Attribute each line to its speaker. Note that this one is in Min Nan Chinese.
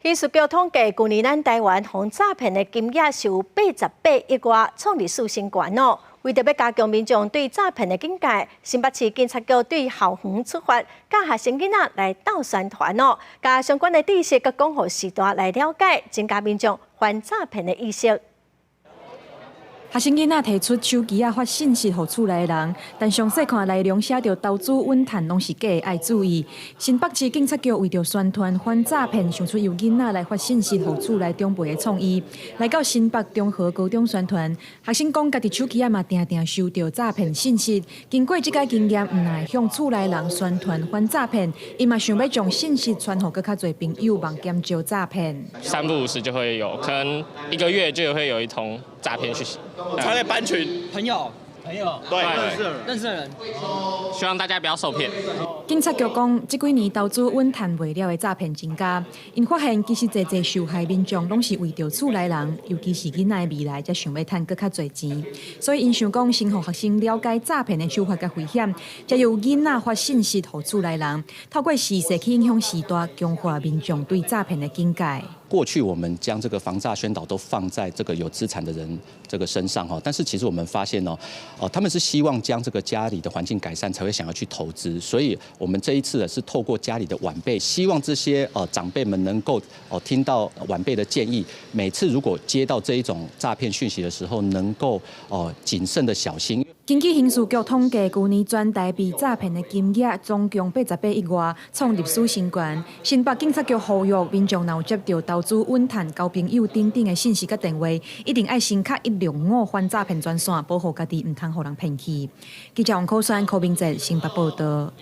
Speaker 1: 刑事局統計，舊年咱台灣予詐騙的金額是有88億外，創歷史新高哦。為著欲加強民眾對詐騙的警戒，新北市警察局對校園出發，教學生囡仔來鬥宣傳哦，共相關的知識閣講予序大來了解，增加民眾反詐騙的意識。
Speaker 2: 學生囡仔提出手機仔發信息予厝內的人，但詳細看內容寫著投資穩趁攏是假的，愛注意。新北市警察局為著宣傳反詐騙，想出由囡仔來發信息予厝內長輩的創意，來到新北中和高中宣傳。學生講，家己手機仔嘛定定收著詐騙信息，經過這擺經驗，毋但會向厝內人宣傳反詐騙，伊嘛想欲將信息傳予閣較濟朋友，望減少詐騙。
Speaker 3: 三不五時就會有，可能一個月就會有一通詐騙訊息。
Speaker 4: 傳給班群
Speaker 5: 朋友，朋友，
Speaker 4: 對，
Speaker 3: 認識
Speaker 5: 的人，認識的人，
Speaker 3: 希望大家不要受騙。
Speaker 2: 警察局講，這幾年投資穩趁袂了的詐騙增加，𪜶發現其實濟濟受害民眾攏是為著厝內人，尤其是囡仔的未來，才想欲趁閣較濟錢。所以𪜶想講，先予學生了解詐騙的手法佮危險，才由囡仔發信息予厝內人，透過時勢去影響序大，強化民眾對詐騙的警戒。
Speaker 6: 過去我們將這個防詐宣導都放在這個有資產的人這個身上哈，但是其實我們發現哦，哦，他們是希望將這個家裡的環境改善，才會想要去投資，所以我們這一次呢是透過家裡的晚輩，希望這些長輩們能夠哦聽到晚輩的建議，每次如果接到這一種詐騙訊息的時候，能夠哦謹慎的小心。
Speaker 2: 根據刑事局統計，舊年全台被詐騙的金額總共88億外，創歷史新高。新北警察局呼籲民眾，若有接著投資穩趁交朋友等等的信息佮電話，一定愛先敲165反詐騙專線，保護家己，毋通予人騙去。記者王可宣、柯明哲新北報導。